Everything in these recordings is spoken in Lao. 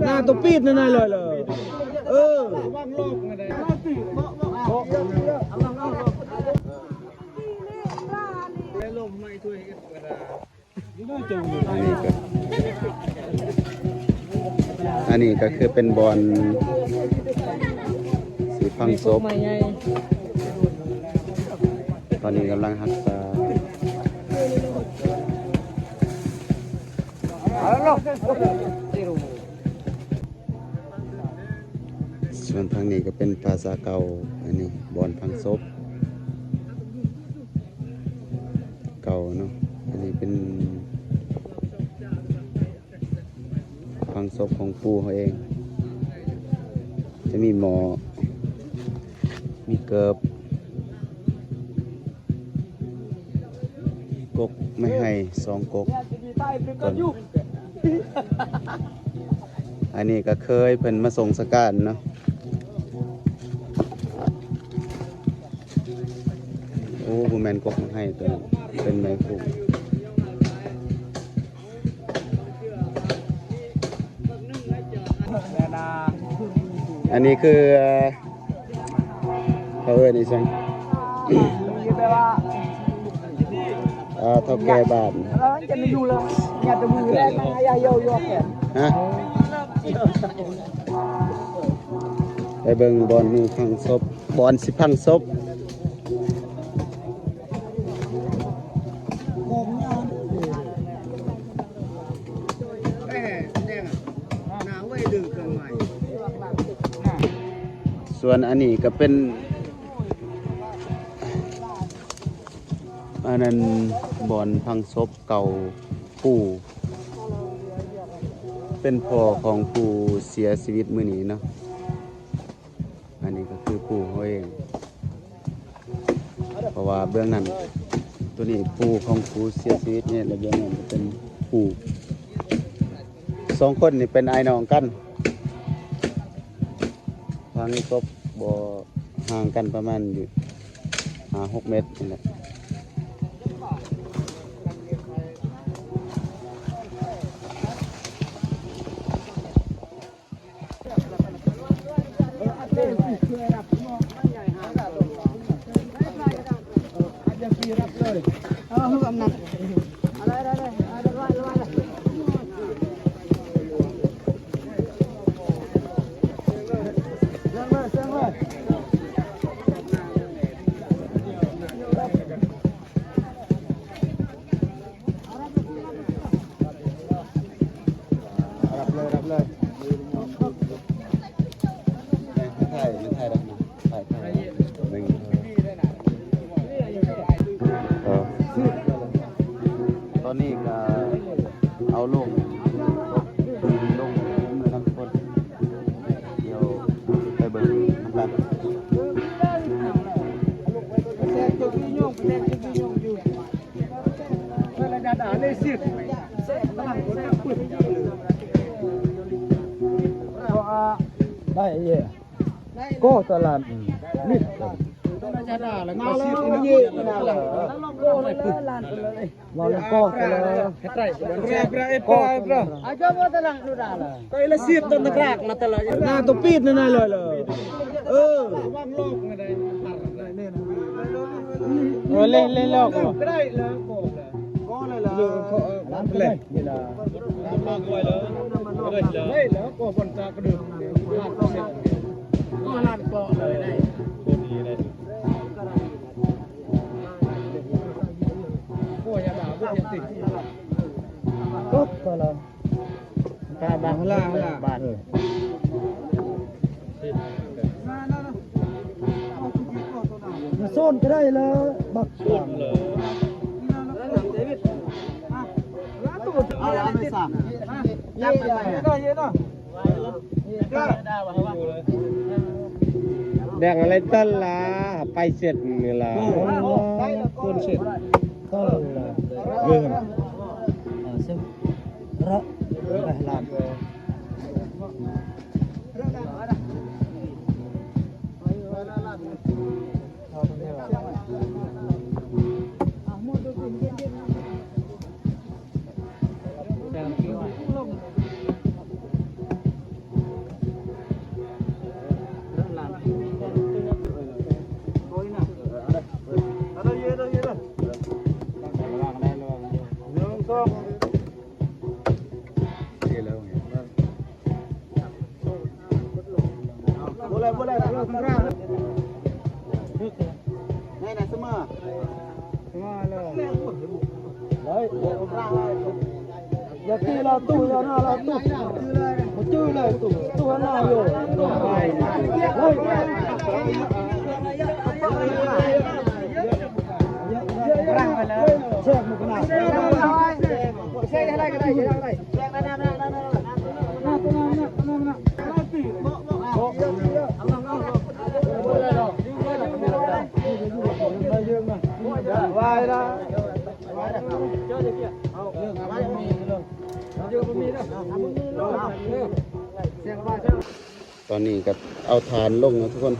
ໜ້າຕົວປີດນັ້ນນາຍລອຍເລີຍ. ເອີ ອັນນີ້ກໍ ອັນນີ້ກໍຄືເປັນບ່ອນຊິຝັງສົບ ຕອນນີ້ກຳລັງຮັກສາ. ສ່ວນທາງນີ້ກໍເປັນພາສາເກົ່າ, ອັນນີ້ບ່ອນຝັງສົບເກົ່າເນາະ. ອັນນີ້ເປັນຝັງສົບຂອງປູ່ເຮົາເອງ, ຈະມີໝໍ້ ມີເກີບ ກົກໄມ້ໄຜ່ສອງກົກ. ອັນນີ້ກໍເຄີຍເພິ່ນມາສົ່ງສະການເນາະ. ໂອ້ ບໍ່ແມ່ນກົກໄມ້ໄຜ່ຕົວນັ້ນ ເປັນໄມ້ພຸ້ງ. ອັນນີ້ຄື ເຂົາເອີ້ນອີ່ຫຍັງ ເອີ ເຖົ້າແກ່ບ້ານ ຮະ? ໄປເບິ່ງບ່ອນໝູ່ຝັງສົບ ບ່ອນຊິຝັງສົບ. ສ່ວນອັນນີ້ກໍເປັນ ອັນນັ້ນບ່ອນຝັງສົບເກົ່າ ປູ່ ເປັນພໍ່ຂອງຜູ້ເສຍຊີວິດມື້ນີ້ເນາະ. ອັນນີ້ກໍຄືປູ່ເຮົາເອງ ເພາະວ່າເບື້ອງນັ້ນ ຕົວນີ້ປູ່ຂອງຜູ້ເສຍຊີວິດນີ້ ແລະ ເບື້ອງນັ້ນກໍເປັນປູ່. ສອງຄົນນີ້ເປັນອ້າຍນ້ອງກັນ ຝັງສົບບໍ່ຫ່າງກັນປະມານຢູ່ຫ້າຫົກເມັດນີ້ແຫຼະ. ຕອນນີ້ກໍເອົາລົງ ລົງເມືອນຳຄົນ ດຽວໄປເບິ່ງນຳກັນ. ໄດ້ເອີ ກໍຕະຫຼາດນີ້ ເວົ້າເລື່ອງກໍຕະຫຼາດ ໜ້າຕົວປີດນັ້ນນາຍລອຍເລີຍ. ເອີ ໂອ້ ເລ ເລ ເລ ກໍໄດ້ແລ້ວ ກໍແລ້ວ ກໍເລີຍ ເລີ ກໍເລີຍ ເລີ ກໍບໍ່ຈັກເດີ ກໍລ້ານເກາະເລີຍໄດ້ ໂຄດດີເລີຍ. ໂອ້ຍ ຢ່າບາດ ບໍ່ເຮັດຕິ ຕົກກໍລະ ປາບາງ ຫັ້ນລະ ຫັ້ນລະ ບາດ ເອີ ມາໂຊນກໍໄດ້ລະ ບັກ ແດງອະໄລຕັນລະ ໄປເສັດນີ້ລະ ໂອ້ຍ ຄົນເສັດ ເອີ ເອີ. ຕອນນີ້ກໍເອົາຖ່ານລົງແລ້ວທຸກຄົນ.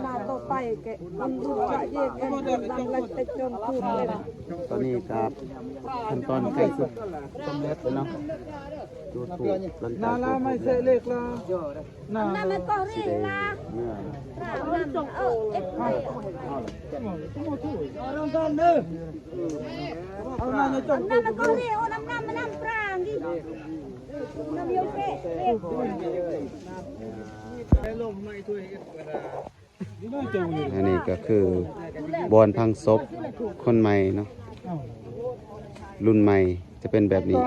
ໜ້າຕໍ່ໄປແກະ ຕອນນີ້ກໍຂັ້ນຕອນໃກ້ສຸດສຳເລັດແລ້ວເນາະ ຈູດທູບ ຫຼັງຈາກຈູດທູບແລ້ວ ອັນນີ້ກໍຄືບ່ອນຝັງສົບຄົນໃໝ່ເນາະ ລຸ້ນໃໝ່ຈະເປັນແບບນີ້.